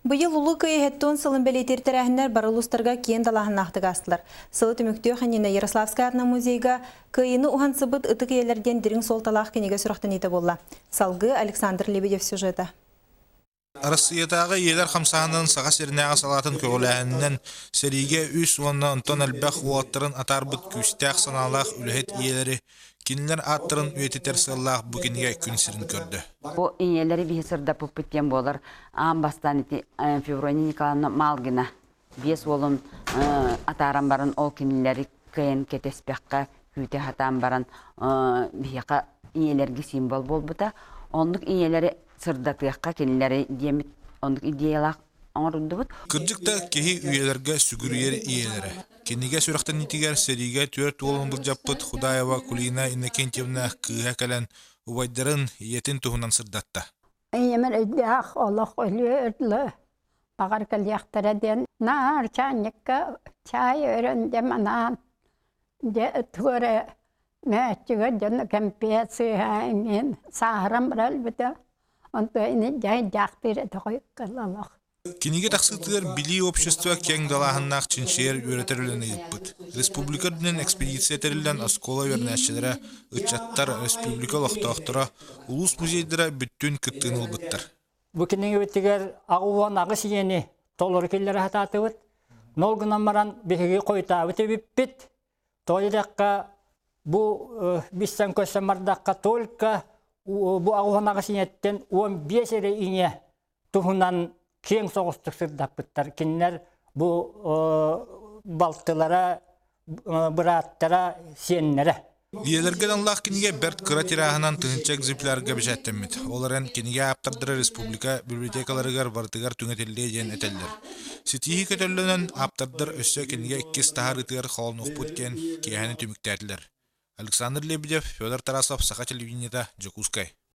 Быйыл Улуу Кыайыы 70 сылын бэлиэтиир тэрээһиннэр бары улуустарга киэн далааһыннаахтык аастылар. Сылы түмүктүөх иннинэ Ярославскай атынан музейга Кыайыыны уһансыбыт ытык ийэлэр диэн дириҥ суолталаах кинигэ сүрэхтэниитэ буолла. Салгыы Александр Лебедев сюжета. Арассыыйатааҕы ийэлэр хамсааһынын Саха сиринээҕи салаатын көҕүлээһининэн сэриигэ үс уонна онтон элбэх уолаттарын атаарбыт күүстээх санаалаах үлэһит ийэлэри, кинилэр ааттарын үйэтитэр сыаллаах бу кинигэ күн сирин көрдө. Бу ийэлэри биһи сырдаппыппыт диэн буолар. Аан бастаан ити Феврония Николаевна Малгина биэс уолун атааран баран ол кинилэри кыайан кэтэспэххэ күүтэ сатаан баран биһиэхэ ийэлэргэ символ буолбута. Оннук ийэлэри сырдатыахха кинилэри диэммит оннук идеялаах оҥордубут. Кырдьык да, киһи үйэлэргэ сүгүрүйэр ийэлэрэ. Кинигэ сүрэхтэниитигэр сэриигэ түөрт уолун былдьаппыт Худаева Кулина Иннокентьевна кыыһа кэлэн убайдарын, ийэтин туһунан сырдатта. Ийэмэр өйдөөх олох өлүө өллө баҕар кэлиэхтэрэ диэн наар чаанньыкка чаай өрөн дьэ манаан дьэ тугу эрэ мөөччүгэр дьону кэмпиэт сыыһа иҥин сааһыран баран өлбүтэ онтон ини дьайдаахтыыр этэ хойукка олох. Кинигэ тахсыытыгар Билии общество киэҥ далааһыннаах чинчийэр үөрэтэр үлэни ыыппыт. Республика үрдүнэн экспедиция тэриллэн оскуола үөрэнээччилэрэ, ыччаттар, республика олохтоохторо, улуус музейдара бүттүүн кыттыыны ылбыттар. Бу кинигэбитигэр 88 ийэни толору киллэрэ сатаатыбыт. Нол гынан баран биһиги хойутаабыт эбиппит. Тоҕо диэтэххэ, бу биссэн көссөн бардахха только бу 88 ийэттэн 15 эрэ ийэ туһунан киэҥ соҕустук сырдаппыттар. Кинилэр бу балтылара, бырааттара, сиэннэрэ. Ийэлэргэ аналлаах кинигэ бэрт кыра тираһынан тыһыынча экземплярга бэчээттэммит. Ол эрэн кинигэ ааптардара республика библиотекаларыгар барытыгар түҥэтиллиэ диэн этэллэр. Ситиһии көтөллөнөн, ааптардар өссө кинигэ иккис таһаарыытыгар холонуохпут диэн киэһэни түмүктээтилэр. Александр Лебедев, Федор Тарасов, Саха телевидениета, Дьокуускай.